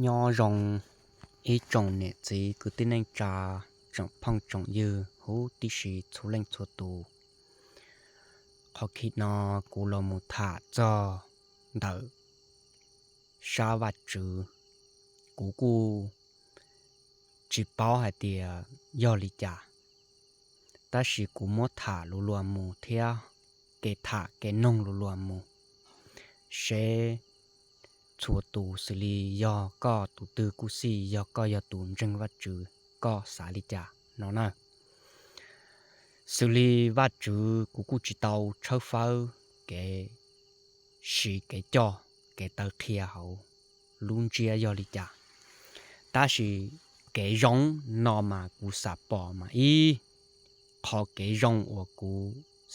Nyob zoo ib tsoom niam txiv kwv tij neej tsa, tsoom phooj tsoom ywg huv tib si txhua leej txhua tus. Qhov khib no kuv los mus tham txog ntawm sab Vajtswv. Kuv kuj tsis paub hais tias yog li cas, tab sis kuv muab tham lus luag mus thiab kev tham kev noog lus luag mus, seb txhua tus xws li yog koj tus twg kuj xij, yog koj yog tus ntseeg Vajtswv koj xav li cas no na. Xws li Vajtswv kuv kuj tsis tau tshawb fawb kev siv kev coj kev taw qhia hauv lub ntsiab yog li cas, tab sis kev zoo no mas kuv xav pom mas ib qhov kev zoo uas kuv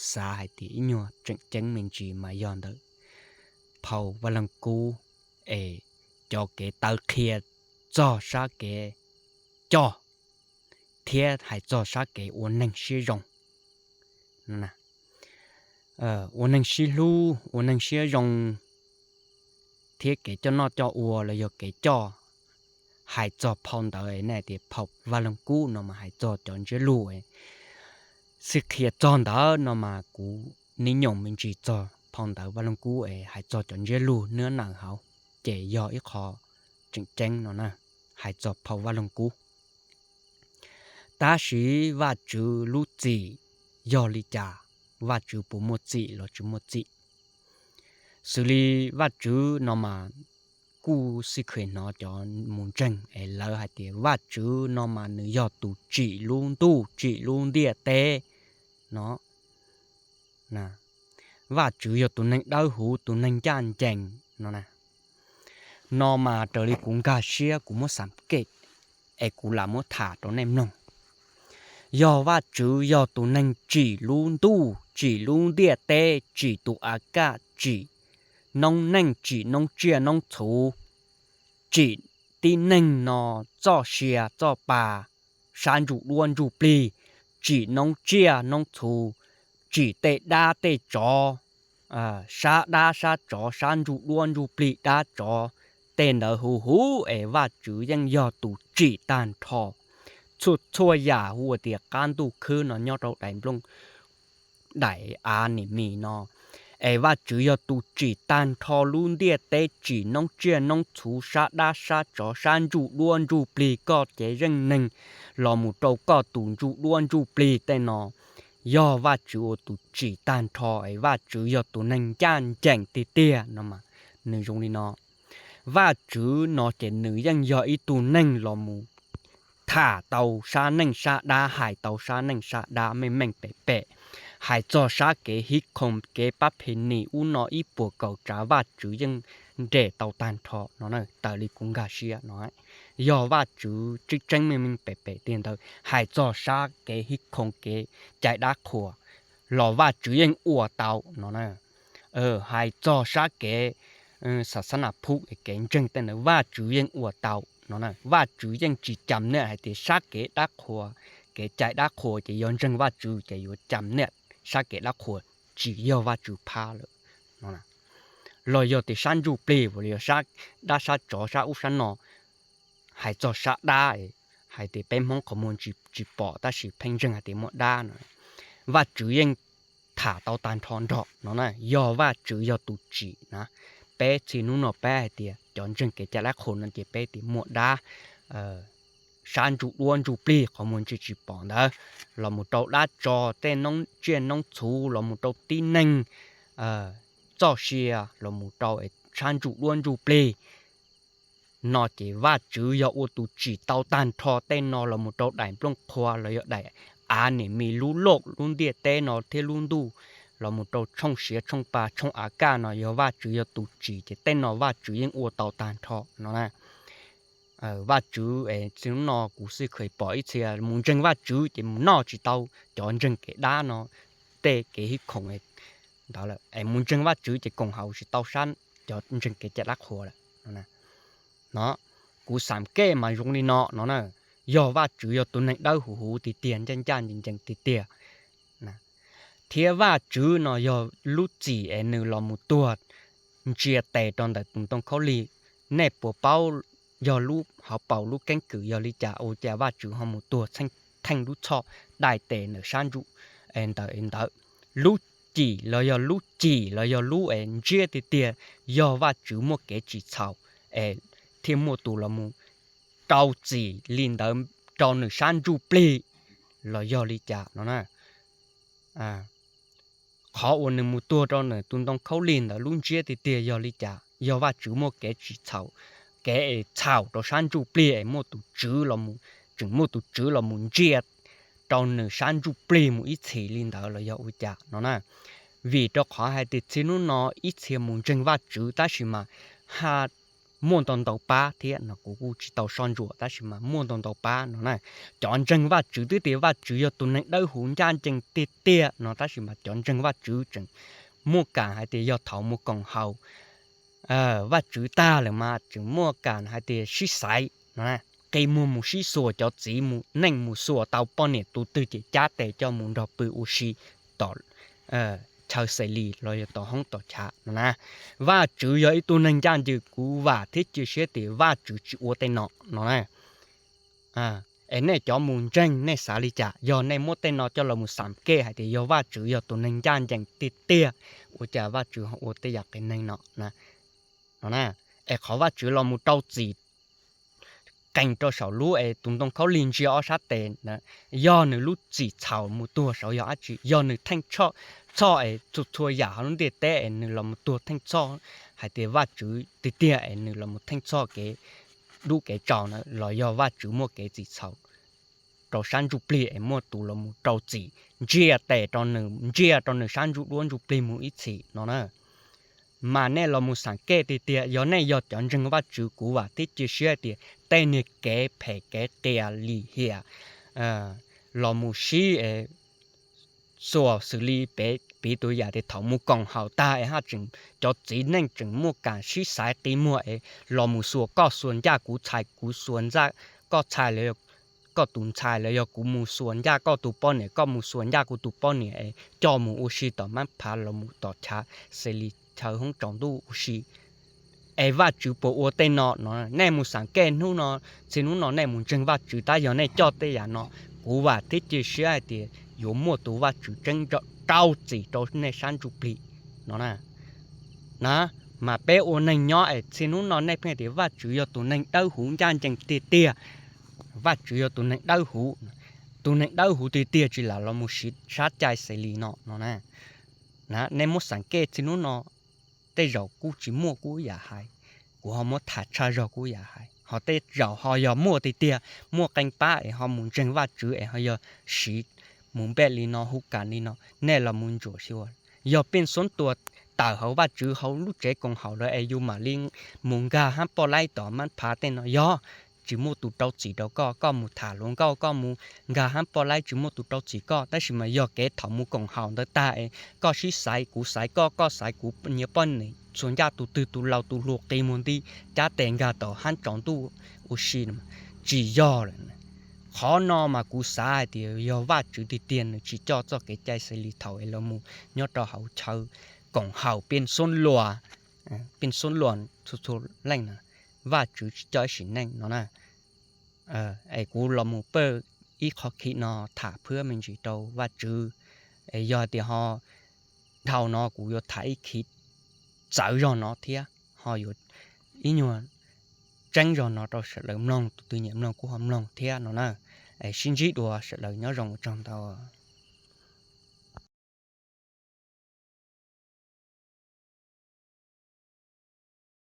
xav hais tias ib nyuag tseem ceeb me ntsis mas yog ntawm phau Vaj Leej Kub, es cov kev taw qhia txog sab kev coj thiab hais txog sab kev ua neeg siab zoo, ua neeg sib hlub, ua neeg siab zoo, thiab kev coj noj coj ua los yog kev coj. Hais txog phau ntawd ne tias phau Vaj Leej Kub no mas hais txog cov ntsiab lus, xij qhia txog ntawd no mas kuv nib nyoos me ntsis txog phau ntawv Vaj Leej Kub es hais txog cov ntsiab lus nab nawm hauv, ces yog ib qho tseem ceeb no na, hais txog phau Vaj Leej Kub. Tab sis Vajtswv lub txim yog li cas, Vajtswv puas muaj txim los tsis muaj txim? Xws li Vajtswv no mas kuj xij kheev hnov cov mus ntseeg es lawv hais tias Vajtswv no mas nws yog tus tsim lub ntuj tsim lub ntiaj teb no. Vajtswv yog tus neeg dawb huv, tus neeg ncaj ncees no. No mas raws li kuv nkag siab kuv muab xam kej es kuv lam muab tham rau nej mloog. Yog Vajtswv yog tus neeg tsim lub ntuj tsim lub ntiaj teb, tsim tus av kaj, tsim noob neej, tsim noob tsiaj noob txhuv, tsim tib neeg no txoj sia txoj pa, sab ntsuj duab ntsuj plig, tsim noob tsiaj noob txhuv, tsim tej dab tej tsov, sab dab sab tsov, sab ntsuj duab ntsuj plig, dab tsov, tej ntawd huv huv es Vajtswv yeej yog tus tsim tag nrho. Txhua txhua yam hu ua tias qab ntuj khwb no nyob rau daim nplooj daim av nim mis no, es Vajtswv yog tus tsim tag nrho lub ntiaj teb, tsim noob tsiaj noob txhuv, sab dab sab tsov, sab ntsuj duab ntsuj plig, koj cev zeej neeg los mus rau koj tus ntsuj duab ntsuj plig tej no, yog Vajtswv ua tus tsim tag nrho es Vajtswv yog tus neeg ncaj ncees tiag tiag no mas nws zoo li no. Vajtswv no ces nws yeej yog ib tug neeg los mus tham tau sab neej sab dab, hais tau sab neej sab dab meej meej pem pem, hais txog sab kev hib khoom kev pab phe nis ub no ib puas kaum tsav Vajtswv yeej nres tau tag nrho no na, raws li kuv nkag siab no. Yog Vajtswv tseeb tseeb meej meej pem pem tiag ntawd hais txog sab kev hib khoom kev cai dab qhuas los Vajtswv yeej ua tau no na. Hais txog sab kev xa xab nas phub kev ntseeg tej ntawd Vajtswv yeej ua tau no na. Vajtswv yeej tsis cam niaj hais tias sab kev dab qhuas, kev cai dab qhuas ces yog ntseeg Vajtswv ces yuav cam niaj sab kev dab qhuas, tsis yog Vajtswv phab lawm no. Los yog tias sab ntsuj plig los yog sab dab sab tsov sab ub sab no, hais txog sab dab, hais tias peb Hmoob qhov muag tsis pom tab sis pheej ntseeg hais tias muaj dab no, Vajtswv yeej tham tau tag nrho nrog no na. Yog Vajtswv yog tus tsim na, peb txhia hnub no peb hais tias cov ntseeg kev cai dab qhuas no ces peb tias muaj dab, sab ntsuj duab ntsuj plig qhov muag tsis tsis pom ntawd, los mus rau dab tsov tej noob tsiaj noob txhuv, los mus rau tib neeg, txoj sia, los mus rau sab ntsuj duab ntsuj plig no ces Vajtswv yog ua tus tsim tau tag nrho tej no los mus rau daim nplooj qhuav los yog daim av nim mis lub loj lub ntiaj teb no thiab lub ntuj, los mus rau tshooj siav tshooj pa tshooj av kaj no yog Vajtswv yog tus tsim ces tej no Vajtswv yeej ua tau tag nrho no na. Vajtswv es txij hnub no kuv xij kheev pom ib txhia mus ntseeg Vajtswv ces mus noj tsis tau cov ntseeg kev dab no tej kev hib khoom ntawd lawm, es mus ntseeg Vajtswv ces koom haum tsis tau sab cov ntseeg kev cai dab qhuas lawm no. Kuv xam kej mas zoo li no no na, yog Vajtswv yog tus neeg dawb huv huv tiag tiag, ncaj ncaj ncees ncees tiag tiag, thiab Vajtswv no yog lub txim es nws los mus tuag ntsia tes rau ntawm tus ntoo khaub lig. Nej puas paub yog lub hauv paus lub keeb kwm yog li cas ua cas Vajtswv ho mus tuag theej lub txhoj dai tes ntawm sab ntsuj ntawd. Lub cim los yog lub cim los yog lub es ntsiab tiag tiag yog Vajtswv muaj kev tsis txhaum es thiaj muaj tus los mus rau txim li ntawd rau nws sab ntsuj plig los yog li cas no na. Qhov uas nws mus tuag rau nws tus ntoo khaub lig ntawd lub ntsiab tiag tiag yog li cas, yog Vajtswv muaj kev tsis txhaum, kev es txhaum rau sab ntsuj plig es muaj tus tswv los, tseem muaj tus tswv los mus ntsia rau nws sab ntsuj plig mus ib txhis li ntawd los yog ua cas no na. Vim rau qhov hais tias txij hnub no ib txhia mus ntseeg Vajtswv tab sis mas ha muaj ntau ntau pab thiab no kuv kuj tsis tau soj ntsuam tab sis mas muaj ntau ntau pab no na. Cov ntseeg Vajtswv twb tias Vajtswv yog tus neeg dawb huv ncaj ncees tiag tiag no tab sis mas cov ntseeg Vajtswv tseem muaj kam hais tias yog thaum mus koom haum Vajtswv tag lawm mas tseem muaj kam hais tias sib xaiv no, qi muag mus sib xuas, cov txiv mus neej mus xuas tau poj niam tus twg ces cab tes coj mus nrog pw ua si tom chaw xes lis los yog tom hoob tom chav no na. Vajtswv yog ib tug neeg ncaj ncees, kuv vam thiab cia siab tias Vajtswv tsis ua tej no no na. Es nej cov mus ntseeg nej xav li cas? Yog nej muab tej no coj los mus xam kej hais tias yog Vajtswv yog tus neeg ncaj ncees tiag tiag, ua cas Vajtswv ho ua tej yam qias neeg no no na? Es qhov Vajtswv los mus rau txim qees rau saum lub es tus ntoo khaub lig ntsia ob sab tes, yog nws lub txim txhaum mus tuag saud yog dab tsi? Yog nws theej txhoj es txhua txhua yam hauv lub ntiaj teb es nws los mus tuag theej txhoj hais tias Vajtswv tiag tiag es nws los mus theej txhoj kev dub kev tsau na, los yog Vajtswv muaj kev txim txhaum rau sab ntsuj plig es muaj tus los mus rau txim, ntsia tes rau nws, ntsia rau nws sab ntsuj duab ntsuj plig mus ib txhis no na? Mas nej los mus xam kej tiag tiag, yog nej yog cov ntseeg Vajtswv kuv vam thiab cia siab tias tej niag kev phem kev qias lim hiam los mus sib xuas xws li peb piv tus yam tias thaum mus koom haum tag es haj tseem cov txiv neej tseem muaj kam sib xaiv qi muag es los mus xuas koj xuas ncaj kuv txhais kuv xuas ncaj koj txhais, koj tus ntxhais los yog kuv mus xuas ncaj koj tus poj niam, koj mus xuas ncaj kuv tus poj niam es coj mus ua si tom mab phav los mus tom chav xes lis chaw hoob tsaus ntuj ua si. Es Vajtswv puas ua tej no no? Nej mus xam kej hnub no, txij hnub no nej mus ntseeg Vajtswv tab yog nej coj tej yam no, kuv vam thiab cia siab hais tias yuav muaj tus Vajtswv tseeb rau txim rau nej sab ntsuj plig no na. Mas peb ua neeg nyob es txij hnub no nej pheej tias Vajtswv yog tus neeg dawb huv ncaj ncees tiag tiag, Vajtswv yog tus neeg dawb huv, tus neeg dawb huv tiag tiag tsis lam los mus siv sab cai xes lis no no na. Nej muab xam kej txij hnub no, tej zaum kuj tsis muaj kuj yam hais, kuv ho muab tham tshaj zog kuj yam hais, ho tej zaum ho yog muaj tiag tiag, muaj qee pab es ho mus ntseeg Vajtswv es ho yog siv mus npej li no hu kam li no, nej los mus ntsuam xyuas. Yog Pej Xoob Tuas tawm hauv Vajtswv hauv lub tsev koom haum lawm es yus mam li mus nkag hab poj laib tom mab phav tej no, yog tsis muaj tus rau txim rau koj, koj mus tham hluas nkauj, koj mus nkag hab poj laib tsis muaj tus rau txim koj, tab sis mas yog kev thaum mus koom haum ntawd tag es koj sib xaiv, kuv xaiv koj, koj xaiv kuv, nyias poj niam xuas ncaj tus twg tus laus tus hluas qi muag nti, cab tes nkag tom hab tsaus ntuj ua si, tsis yog lawm. Qhov no mas kuv xav hais tias yog Vajtswv tiag tiag nws tsis coj txoj kev cai xes lis thaum es los mus nyob rau hauv chaw koom haum Pej Xoob Luas, Pej Xoob Luas txhua txhua leej na, Vajtswv tsis coj ib sim neej no na. Es kuv los mus pab ib qho khib no tham phwab me ntsis rau Vajtswv. Es yog tias ho dhau no kuv yuav tham ib khib txawv zog no thiab, ho yuav ib nyuag tseeb zog no rau sawv daws mloog, tus twg nyiam mloog kuj ho mloog thiab no na. Es sib ntsib dua, sawv daws nyob zoo, ua tsaug ntau.